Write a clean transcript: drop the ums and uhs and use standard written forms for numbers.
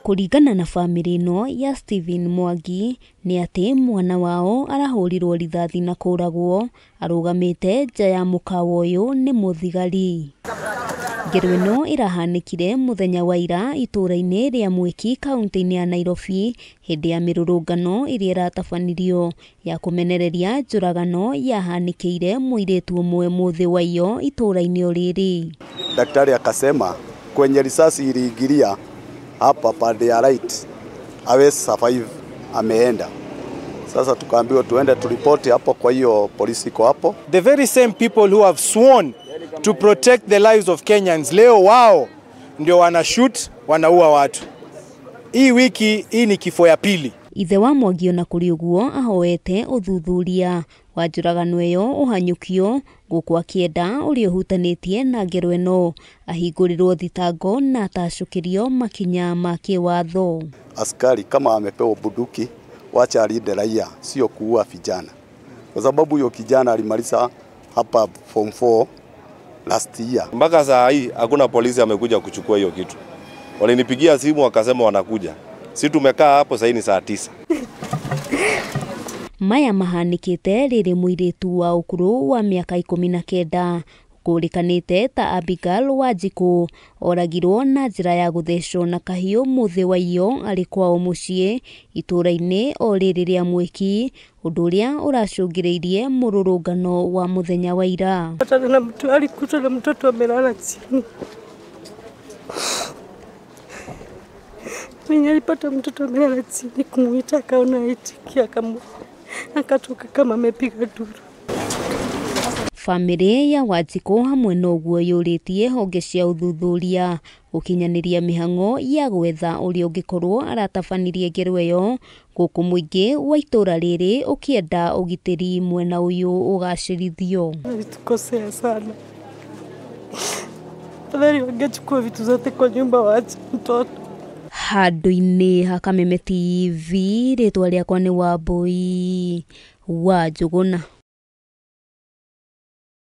Kũringana na bamĩrĩ ĩno ya Stephen Mwangi nĩ atĩ mwana wao arahũrirwo rithathi na kũragwo arũgamĩte nja ya mũkawa ũyũ nĩ mũthigari. Ngero ĩno ĩrahanĩkire mũthenya wa ira itũũra-inĩ rĩa Mwiki kaunti-inĩ ya Nairobi hĩndĩ ya mĩrũrũngano ĩrĩa ĩratabanirio ya kũmenereria njũragano yahanĩkĩire mũirĩtu ũmwe mũthĩ wa iyo itũũra-inĩ o rĩrĩ. Daktari akasema kwenye risasi iliingilia hapa pande ya right hawezi survive, ameenda. Sasa tukaambiwa tuende turipoti hapo, kwa hiyo polisi iko hapo. The very same people who have sworn to protect the lives of Kenyans leo wao ndio wana shoot, wanaua watu. Hii wiki hii ni kifo ya pili. Ithe wa Mwangi ona kũrĩ ũguo ahoete ũthuthuria wa njũragano ĩyo ũhanyũkio gũkũ akĩenda ũrĩa ũhutanĩtie na ngero ĩno ahingũrĩrwo thitango na atacũkĩrio makinya ma kĩwatho. Askari kama amepewa bunduki wacha alinde raia, sio kuua vijana, kwa sababu huyo kijana alimaliza hapa form 4 last year. Mpaka saa hii hakuna polisi amekuja kuchukua hiyo kitu. Walinipigia simu wakasema wanakuja. Si tumekaa hapo sasa ni saa 9. Maya mahanĩkĩte rĩrĩ mũirĩtu wa ũkũrũ wa mĩaka 19 ũkũrĩkanĩte ta Abigail Wanjikũ oragirwo na njĩra ya gũthecwo na kahiũ mũthĩ wa iyo arĩ kwao mũciĩ itũũra-inĩ o rĩrĩ rĩa Mwiki, ũndũ ũrĩa ũracũngĩrĩirie mũrũrũngano wa mũthenya wa ira. Alikuta na mtoto amelala chini. Mwenye alipata mtoto amelala chini, kumuita akaona haitiki, akatoka kama amepiga duru. Bamĩrĩ ya Wanjikũ hamwe na ũguo yũrĩtie honge cia ũthuthuria gũkinyanĩria mĩhang'o ya gwetha ũrĩa ũngĩkorwo aratabanirie ngero ĩyo gũkũ mũingĩ wa itũũra rĩrĩ ũkĩenda ũgitĩri mwena ũyũ ũgacĩrithio. Alitukosea sana. Afadhali wangechukua vitu zote kwa nyumba waache mtoto. Handũ-inĩ ha Kameme TV, rĩtwa rĩakwa nĩ Wambui wa Njũgũna.